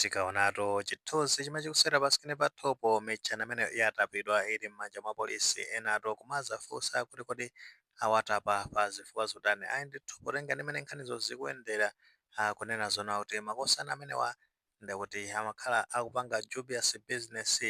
Tikaonatu chithunzi chimene chikusewera pa screen pathupo, mijana imene yatapidwa ili m'manja mwa polisi, enatu kumazafunsa kuti kodi awatapa pa zifukwa zotani? Ayi ndithu, potenga ndi mmene nkhanizo zikuyendera, akunena zona kuti makosana amenewa ndikuti amakhala akupanga dubious business,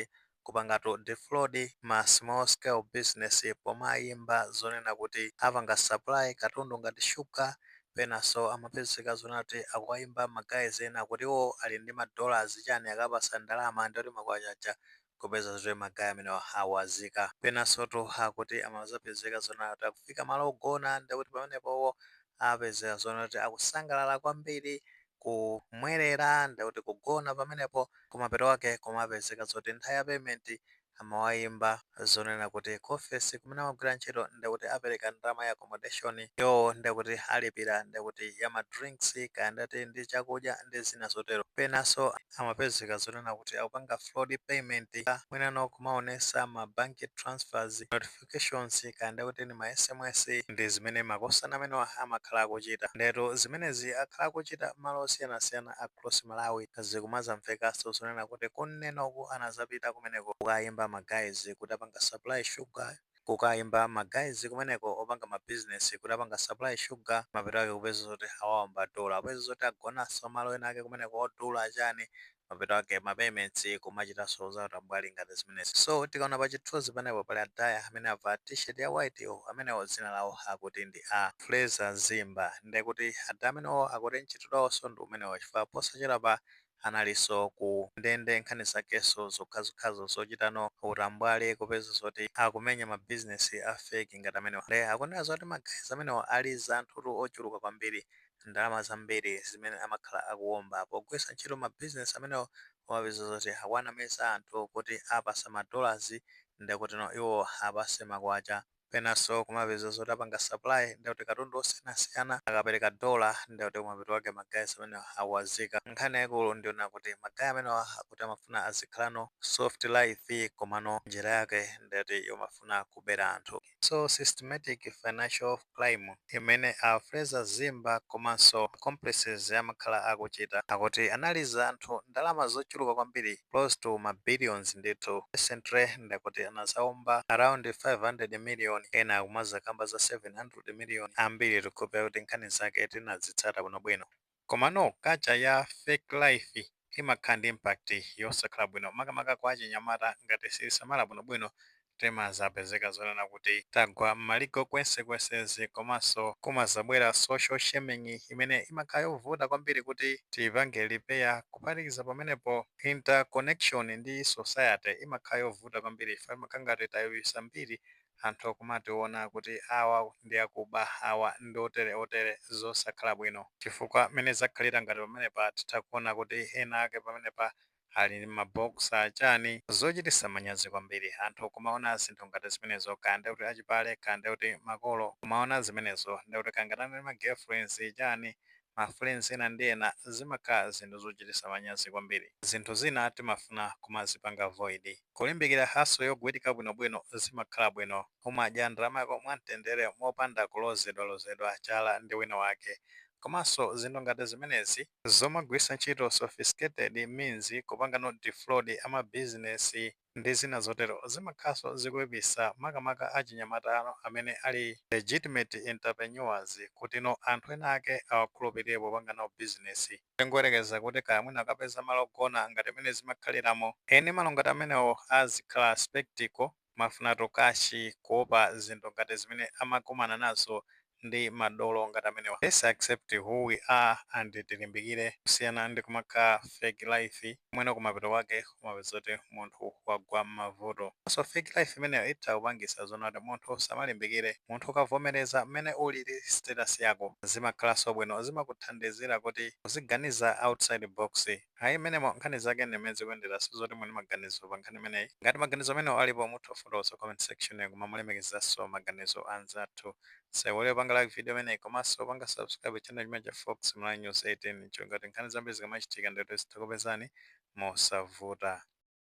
kupangatu defraud ma small scale business, pomayimba zonena kuti apanga supply katundu ngati shuga. Penanso amapezeka zonena kuti akukayimba ma guys ena kuti iwo ali ndi ma dollars chani, akapasa ndalama ndoti makwachacha, kupeza zoti ma guy amenewa awazika. Penanso tu akuti amazapezeka zonena kuti akufika malo ogona, ndikuti pamenepowo apezeka zonena kuti akusangalala kwambiri, kumwerera, ndikuti kugona pamenepo. Kumapeto wake kumapezeka zoti nthawi ya payment amawayimba zonena kuti ku ofesi kumene amagwira ntchito ndikuti apereka ndalama ya accommodation yo, ndikuti alipira, ndikuti ya ma drinks kaya ndati ndi chakudya ndi zina zotero. Penanso amapezeka zonena kuti akupanga fraud payment, mwinano kumaonesa ma bank transfers notifications kaya ndikuti ni ma SMS, ndi zimene makosana amenewa amakhala akuchita. Ndetu zimenezi akhala akuchita malo osiyanasiyana across Malawi. Zikumazamvekanso zonena kuti kunnenoku anazapita kumeneko kukayimba ma guys kuti apanga supply sugar, kukayimba ma guys kumeneko opanga ma business kuti apanga supply sugar. Mapeto ake kupeza zoti awawamba dola, kupeza zoti agonanso malo ena ake kumeneko odula chani, mapeto ake ma payments kumachitanso zautambwali ngati zimenezi. So tikaona pa chithunzi panepo pali adaya amene avala T-shirt ya white yo, amenewo dzina lawo akuti ndi a Fraser Zimba. Ndekuti ada amenewo akuti mchitidwe wawonso ndi umenewo, chifukwa posachedwa pa analinso ku ndende, nkhani zakenso zokhazokhazo zochitano utambwali, kupeza zoti akumenya ma business a fake ngati amenewa. Nde akunena zoti ma guys amenewa ali za anthutu ochuluka kwambiri, ndalama zambiri zimene amakhala akuwomba pogwiritsa ntchito ma business amenewo. Wapeza zoti akuwanamiza anthu kuti apasa ma dollars, ndekuti no iwo apase makwacha. Penanso kumapeza zoti apanga supply, ndekuti katundu osiyanasiyana, akapereka dola, ndekuti kumapeto wake ma guys amenewa awazika. Nkhani yaikulu ndiona kuti ma guy amenewa akuti amafuna azikhalano soft life, komano njira yake ndekuti yomafuna kubera anthu. So systematic financial crime imene a Fraser Zimba komanso accomplices amakhala akuchita, akuti analiza anthu ndalama zochuluka kwambiri, close to ma billions ndithu. Recently ndekuti anazawomba around 500 million, ena akumazakamba za 700 million. Ambiri tikupeza kuti nkhani zake tinazitsata bwinobwino. Komano culture ya fake life imakhala ndi impact yosakhala bwino, makamaka kwa achinyamata. Ngati sitisamala bwinobwino, timazapezeka zonena kuti tagwa m'ma legal consequences, komanso kumazabwera social shaming imene imakhala yovuta kwambiri kuti tipange repair. Kuphatikiza pamenepo, interconnection ndi society imakhala yovuta kwambiri. Ife imakhala ngati tayipisa mbiri, anthu kumationa kuti awa ndi akuba, awa ndi otere otere, zosakhala bwino. Chifukwa mmene zakhalira ngati pamenepa, titha kuona kuti ena ake pamenepa ali ndi ma boxer chani, zochititsa manyazi kwambiri. Anthu kumaona zinthu ngati zimenezo, kaya ndi kuti achibale, kaya ndi kuti makolo kumaona zimenezo, ndi kuti kangatani ndi ma girlfriends chani, ma friends ena ndi ena, zimakhala zinthu zochititsa manyazi kwambiri. Zinthu zina timafuna kumazipanga avoid. Kulimbikira hustle yogwirika bwinobwino zimakhala bwino, umadya ndalama yako mwamtendere mopanda kulozedwalozedwa chala ndi wina wake. Komanso zinthu ngati zimenezi zomagwiritsa ntchito sophisticated means kupanga no defraud amabizinesi ndi zina zotero, zimakhalanso zikuyipisa makamaka achinyamata ano amene ali legitimate entrepreneurs, kuti no anthu ena ake awakhulupirire popanga nawo bizinesi. Tingoyerekeza kuti kaya mwina akapeza malo ogona ngati imene zimakhaliramo, eni malo ngati amenewo azikhala skeptical, mafunatu cash, kuopa zinthu ngati zimene amakumana nazo ndi madolo ngati amenewa. Let's accept who we are and tilimbikire, kusiyana ndi kumakhala fake life mwene kumapeto kwake kumapeza kuti munthu wagwa m'mavuto. So fake life imeneyo itha kupangisa zona kuti munthu samalimbikire. Munthu ukavomereza mmene ulili, status yako, zimakhalanso bwino, zimakuthandizira kuti uziganiza outside box. Ayi, imenemo nkhani zake ndi mmene zikuyendera. Sizoti muli maganizo pa nkhani imeneyi? Ngati maganizo amenewo alipo, mutha kufotokoza comment section, koma mulemekezanso maganizo anzathu. Saiwale panga like video imeneyi komanso panga subscribe channel chimene cha Fox Malawi News 18, chongati nkhani zambiri zikamachitika ndikuti zitakupezani mosavuta.